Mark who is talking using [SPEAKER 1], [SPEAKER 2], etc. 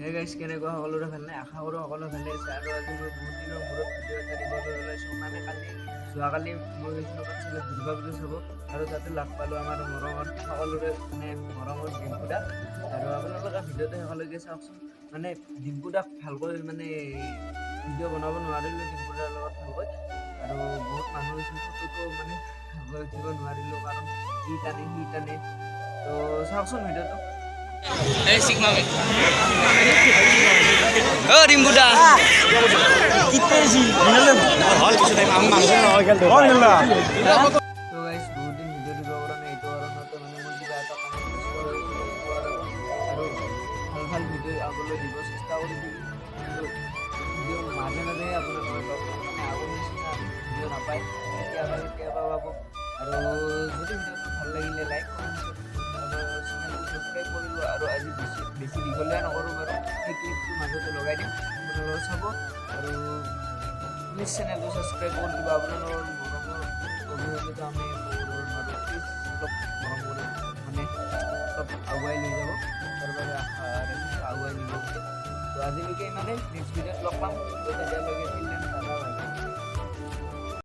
[SPEAKER 1] হে গাইছ, কেনেকুৱা? সকলোৰে ভালনে? আশা কৰোঁ সকলো ভালে আছে। আৰু আজি মই বহুত দিনৰ মূৰত ভিডিঅ' এটা দিবলৈ ওলাইছোঁ। মানে কালি, যোৱাকালি মই গৈছিলোঁ পাঠশালাত দুৰ্গা পূজা চাব আৰু তাতে লগ পালোঁ আমাৰ মৰমৰ, সকলোৰে মানে মৰমৰ ডিম্পু দাক। আৰু আপোনালোকে ভিডিঅ'টো শেষলৈকে চাওকচোন। মানে ডিম্পু দাক ভালকৈ মানে ভিডিঅ' বনাব নোৱাৰিলোঁ ডিম্পু দাৰ লগত ভালকৈ। আৰু বহুত মানুহ হৈছিল, ফটোটো মানে ভালকৈ উঠিব নোৱাৰিলোঁ, কাৰণ ই টানে, সি টানে। তো চাওকচোন ভিডিঅ'টো।
[SPEAKER 2] এই চিগমা। অ ডিম্পুদা।
[SPEAKER 3] হল কিছু টাইম আমি মানুহ।
[SPEAKER 1] তো গাইছ, বহুত দিন ভিডিঅ' দিব পৰা নাই এইটো কাৰণতে, মানে মোৰ কিবা এটা কামত ব্যস্ত হৈ আছিলোঁ, এইটো কাৰণত। আৰু ভাল ভাল ভিডিঅ' আগলৈ দিব চেষ্টা কৰি থাকিম, কিন্তু ভিডিঅ' মাজে মাজেহে আপোনালোকে পাব, মানে আগৰ নিচিনা ভিডিঅ' নাপায়, কেতিয়াবা কেতিয়াবা পাব। আৰু যদি ভিডিঅ'টো ভাল লাগিলে লাইক, কমেণ্ট আৰু চেনেলটো ছাবস্ক্ৰাইব কৰিব। আৰু আজি বেছি বেছি দীঘলীয়া নকৰোঁ বাৰু, সেই ক্লিপটো মাজতে লগাই দিম, আপোনালোকে চাব। আৰু প্লিজ চেনেলটো ছাবস্ক্ৰাইব কৰি দিব। আপোনালোকৰ মৰমৰ অবিহনেতো আমি একো কৰিব নোৱাৰোঁ। প্লিজ অলপ মৰম কৰি মানে অলপ আগুৱাই লৈ যাব, তাৰ বাবে আশা ৰাখিছোঁ আগুৱাই নিব বুলি। তো আজিলৈকে ইমানেই, নেক্সট ভিডিঅ'ত লগ পাম। তো তেতিয়ালৈকে, till then, tata, bye bye.